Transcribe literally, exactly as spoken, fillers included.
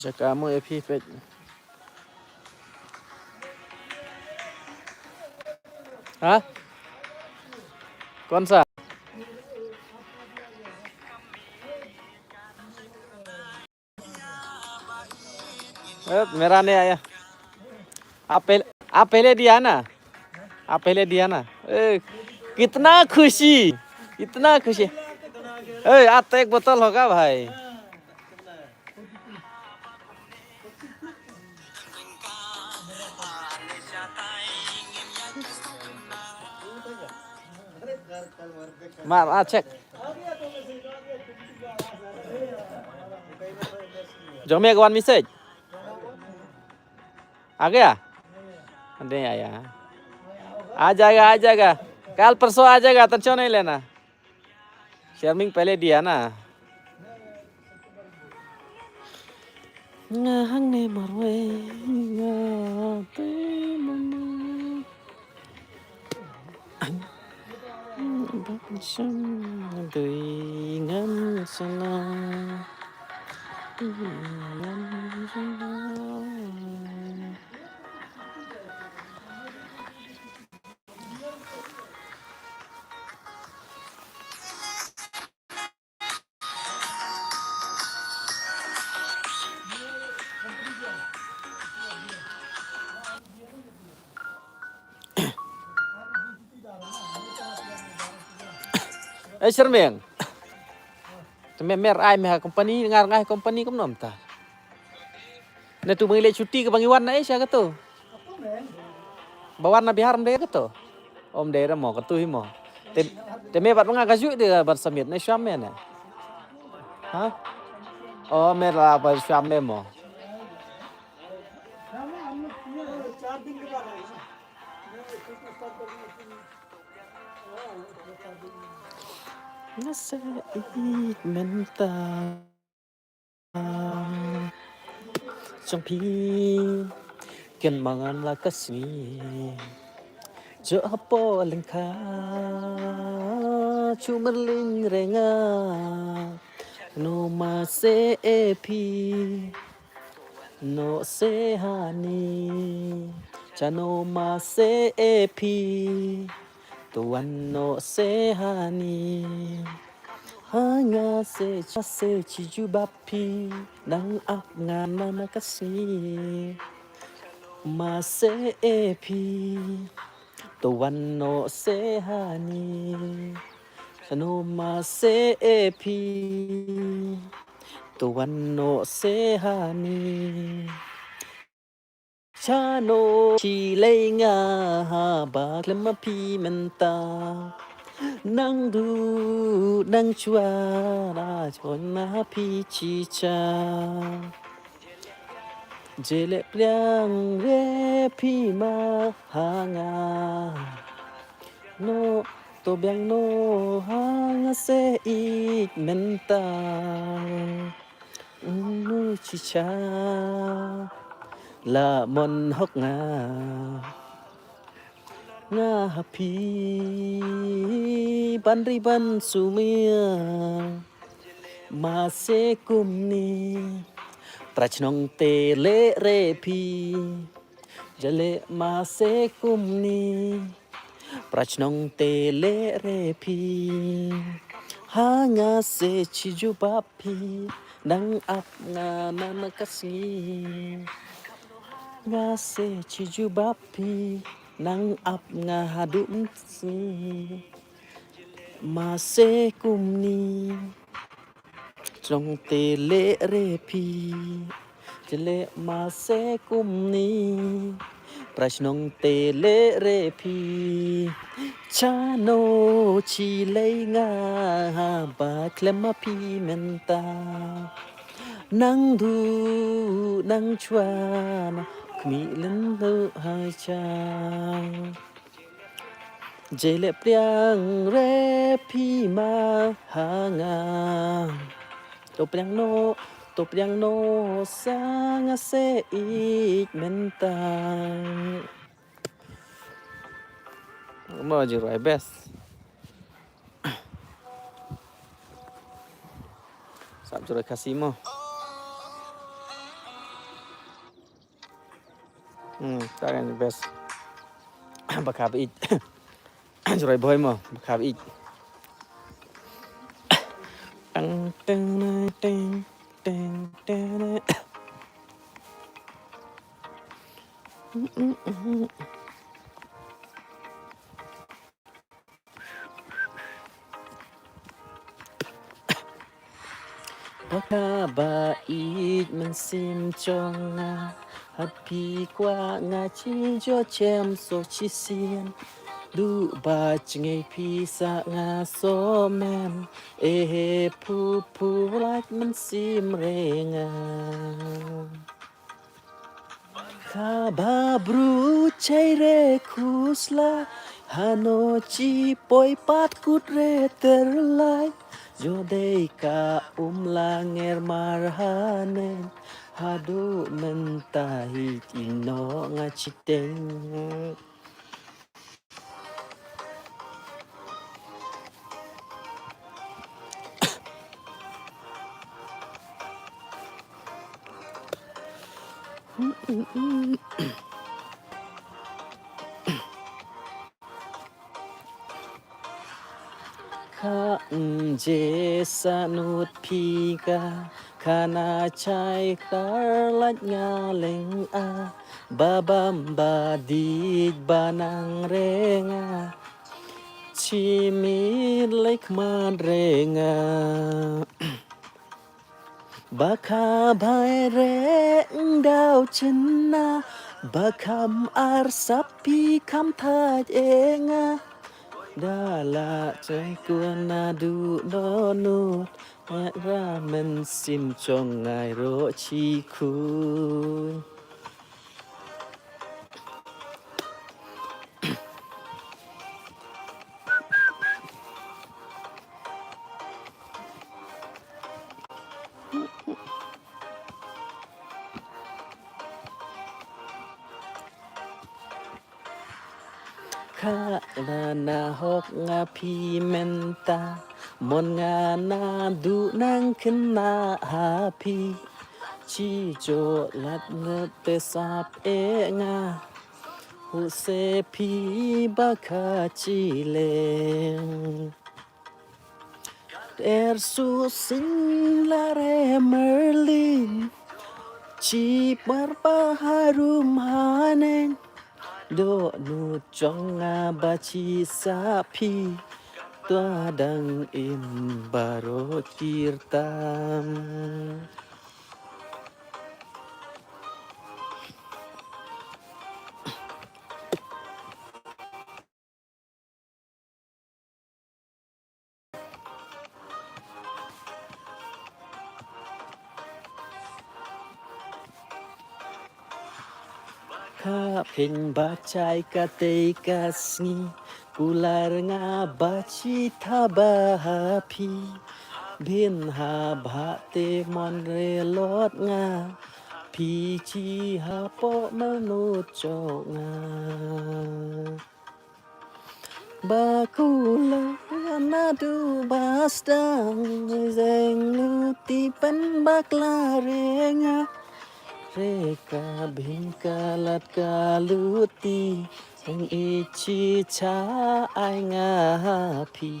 Jaka mo ya phi peit. Ha? Kon sa? ए, मेरा नहीं आया। आप पहले, आप पहले दिया ना? आप पहले दिया ना? ए, कितना खुशी, कितना खुशी। ए, आज तो एक बोतल होगा भाई। Mar, ah, check. Jong me ka wan message. आ गया? नहीं आया। आ जाएगा, आ जाएगा। कल परसों आ जाएगा, tension नहीं लेना। Sharming पहले दिया ना। Nga hangne marwei nga te mama. Bak sham dui ngam sala. Dui ngam sala. Eh, Sharming. Te me mer ai me ha company, ngar ngai company kumno mynta. Na tu ba ngi leit shuti ka ba ngi wan na Asia ka tu. Ba wan na Bihar ym dei ka tu. Ym dei re mo ka tu hi mo. Te, te me bad ba nga ka ju de ban submit na sham me na. Ha? O me la ba sham me mo. Nga sa ïeit mynta. Jong phi kynmaw ngan la ka sngi. Jong hapoh lyngkha. Chu merling renga. No ma se e phi. No se hani. Cha no ma se e phi. To wan no se hani. Ha nga se cha se chi ju bap phi. Nang ap nga na na ka sngi. Ma se e phi. To wan no se hani. Cha no ma se e phi. To wan no se hani. Cha no chi lei nga ha ba khlem ma phi mynta. Nang du nang chwa na chon na phi chi cha. Je le pliang re phi ma ha nga. No to biang no ha nga se ïeit mynta. Unu chi cha la mon hok nga. Nga ha phi ban ri ban sumia. Ma se kumni pra chnong te le re phi. Jale ma se kumni. Pra chnong te le re phi. Ha nga se chi ju bap phi. Nang ap nga na na ka sngi. Nga se chi ju bap phi. Nang ap nga ha dum sngi. Ma se kumni. Chnong te le re phi. Jale ma se kumni. Pra chnong te le re phi. Cha no chi lei nga ha ba khlem ma phi mynta. Nang du nang chwa na khmi len du ha cha. Je le pliang re phi ma ha nga. To pliang no, to pliang no sa nga se ïeit mynta. Mo ju rwai best. Sap ju rwai Khasi mo. Hmm, ta kan best. Ba khap ïeit. Jroi bhoi mo, ba khap ïeit. Tang, tang, tang, tang, tang, tang. Ba khap ba ïeit mynsiem jong nga, ha phi kwah nga jingjo jem so shisien. Duh ba jngai phi sa nga so mem, eh, phu phu lait mynsiem re nga. Khap ba bru chai re khusla, hano chi poi pat kut re ter lai. Jo dei ka um la nger mar hanen, haduh mynta hi ino nga chiteng. Kha nje sanut phi ka, khana chai kar lait nga leng a, ba bam ba dit ba nang re nga, chi mit lek man re nga. Ba khap ba re ndau chynna, ba kham ar sap phi kham thait e nga. Da la chai kuan na du no nu, ra mynsiem jong ngai ro chi khu. Kha la na hok nga phi mynta, mon nga na du nang khynnah ha phi. Chi jo lat ne te sap e nga, hu se phi ba kha chi leng. Er su sing la re merlin, chi mar ba harum hanen. Do nu jong nga ba chi sa phi, tua dang im baro kirtan. Kha phin ba chai ka tei ka sngi, kular nga ba chi tha ba ha phi. Bin ha ba te mon re lot nga, phi chi ha po manu cho nga. Ba kula na du ba sdang, zeng lu ti pen ba kla re nga. Re ka bin ka lat ka lu ti, zeng i chi cha ai nga ha phi.